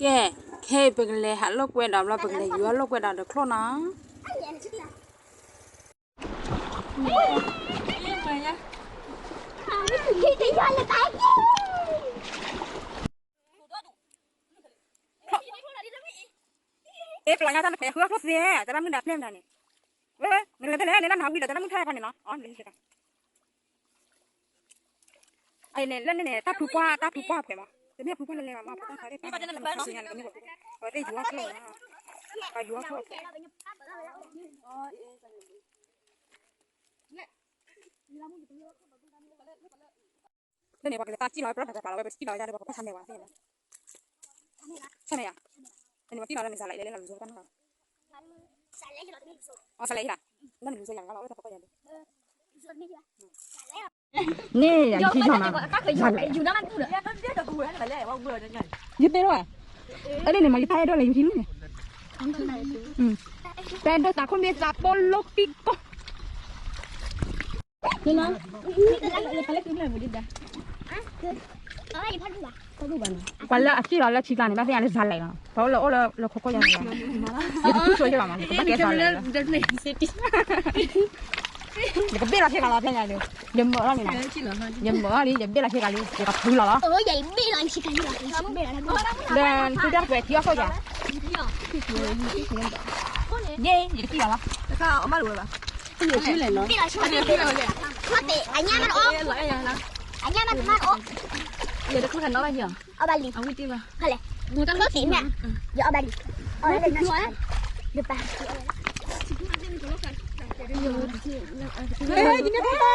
ကဲ, ခဲအံၤပကလဲၤဟးလိာ်ကွဲဒီးဘျီ ပကလဲၤယူၤအီၣ်လိာ်ကွဲဒီးဒီးချိၣ်နီၤ. အ့ ပျီညါတၢ်နဖဲဃုအီၣ်ချိၣ်သ့, တၢ်မုၢ်ဒၣ်ဖျဲၣ်မတၤန့ၣ်, ဝဲ, နလဲၤဖဲလဲၣ် နလၢနဟးဝံၤဒီး တၢ်မုၢ်ထါတခါန့ၣ်နီၤ, အန့ၣ် လၢန့ၣ်န့ၣ် တၢ်ဖုပှၢ် တၢ်ဖုပှၢ်ဖှဲးမး, တမ့ၢ်ဖုပှၢ်လၢလဲၤဘၣ်မး, ဖဲတၢ်ခါသ့ၣ်တဖၣ်န့ၣ် အဝဲသ့ၣ်ယူၤအီၣ်ချိၣ်, ပယူၤအီၣ်ချိၣ် လၢန့ၣ် ပှၤကလဲၤတၢ်စံၣ်လီၤဝဲ ပလီၢ်တၢ်တပာ်လီၤဝဲ ပစံၣ်လီၤဝဲဒၣ်ဒီး ပကဖၣ်ဆါမဲာ်ဝဲသ့ၣ်န့ၣ်, ဆါမဲာ်ယါ, လၢန့ၣ် ပစံၣ်လီၤလၢန့ၣ် စးလဲၣ်လၢလၢလူၤကတၢ်နီၤ, အီ စးလဲၣ်ယါ, လၢန့ၣ်လူၤကယါလီၤ အဝဲတၢ်ဖီခိၣ်ယါဒီး န့ၣ် ယကထံၣ်ယီၤမး, စးလဲၣ်, ယတဲလီၤ, အလၢန့ၣ်မး ယတၢ်အဲၣ်ဒိးလဲၤယူၤထံလၢန့ၣ်, တၢ်အဲၣ်ဒိးသးခိၣ်မ့ၢ်သးပိလိကံကီၢ် ပှၤလၢအစံၣ်လီၤလၢ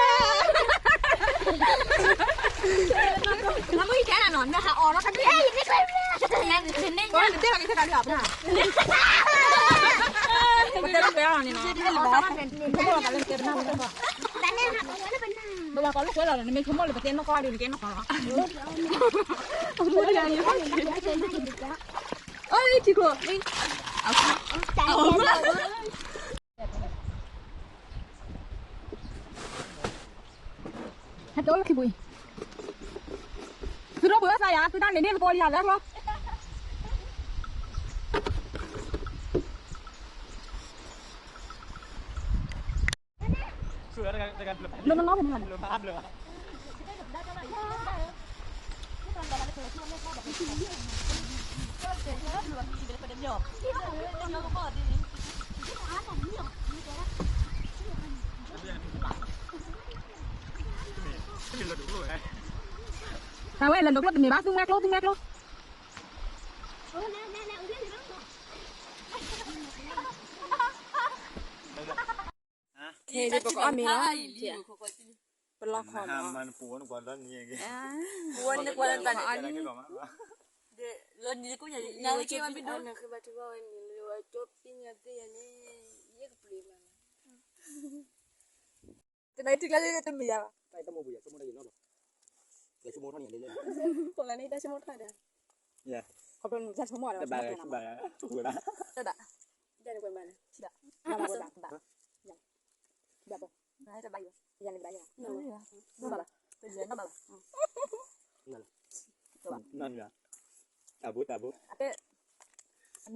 ထံကျါန့ၣ် ဘၣ်သ့ၣ်ညါလၢစးလဲၣ်လီၤ, ပှၤအိၣ်လၢအိၣ်လၢလၢခိခိၣ်ယါန့ၣ်လီၤ, ယတထူၣ်ဆိယဲၢ်ဘၣ်မး ယကဘၣ်ကဲစးလဲၣ်လီၤ, ယကဘ့ၣ်လီၤဆ့ကၤလီၤဖဲညါဒီး, ယမၢလီၤန့ၣ်လီၤ, ယမၢလီၤလံ ယဘ့ၣ်လီၤဆ့ကၤလံ ယကဖုလီၤလီၤ, လၢနသုတၢ်ကွဲးထံအီၣ်ခိၣ်ယါ, ယဲ ယကထံၣ်လီၤလီၤ, အမါတဝဲဘၣ် အညါမးအီၣ်, အညါမးမးအီၣ်, အီၣ်ဘၣ်လံ, အဝံတ့ၢ်ဘၣ်, ခီၣ်က့ၤမး, ယအီၣ်ဘၣ်လံ, အီၣ်ဘၣ်လံ, ယပၢ်, မ့ၢ်တဲနၤနီၤ နဟးအီၣ်နီၤ တဘၣ်ကီးလိာ်ကွဲလီၤ နမ့ၢ်ဆိကမိၣ်လၢပတဲနီၢ်ကီၢ်ဒီး နကဲနီၢ်ကီၢ်လီၤ. ဟဲတုၤလၢခံပူၤအံၤ, သုတဘှံးဘၣ်သးယၤ သုတၢ်န့ၣ်န့ၣ်တကိးလံယၤလၢကျိ နီၢ်နီၢ်ဖဲန့ၣ်လီၤ. တၢ်ဝဲလၢဒိးကျိတမ့ၢ်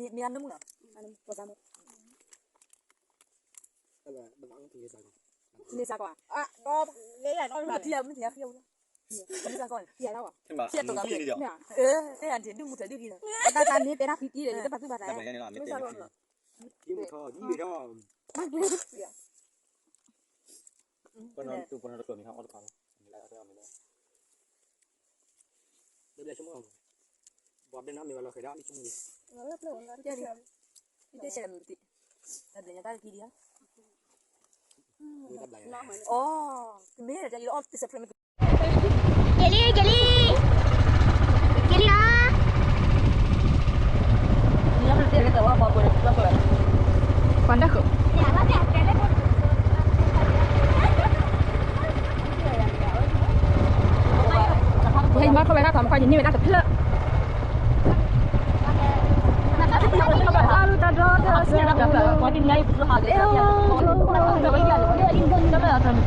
ဘၣ် သူမဲကျိ သူမဲကျိ. ခဲအံၤပကအီၣ်မ့ၤလီၤ, ပလီၢ်ခီလီၤ, ပအီၣ်န့ၣ်, တနံၤတုၤကျါလၢတမ့ၢ်ယၤဘၣ်, တၢ်ဆိကမိၣ်ထီၣ်န့ၣ်, ခီဖျိနတၢ်ဆိကမိၣ်ထီၣ်ဒီး, တဘၣ်, တဘၣ်, တဘၣ်, တဘၣ်, တဘၣ်, တဘၣ်, တဘၣ်, တဘၣ်, တဘၣ်, တဘၣ်, တဘၣ်, တဘၣ်, တဘၣ်, တဘၣ်, တဘၣ်, တဘၣ်, တဘၣ်, က့ၤလံ, က့ၤလံ, က့ၤလံဧါ. ပှၤဒၣ်ဃုာ်, ပှၤဟဲမၤထီၣ်ဝဲဒၣ်တၢ်မခီ ယန့ၢ်ဝဲဒၣ်တဖျၢၣ်, တၢ်ဒိတၢ်ဆၢ, တၢ်မုာ်သး,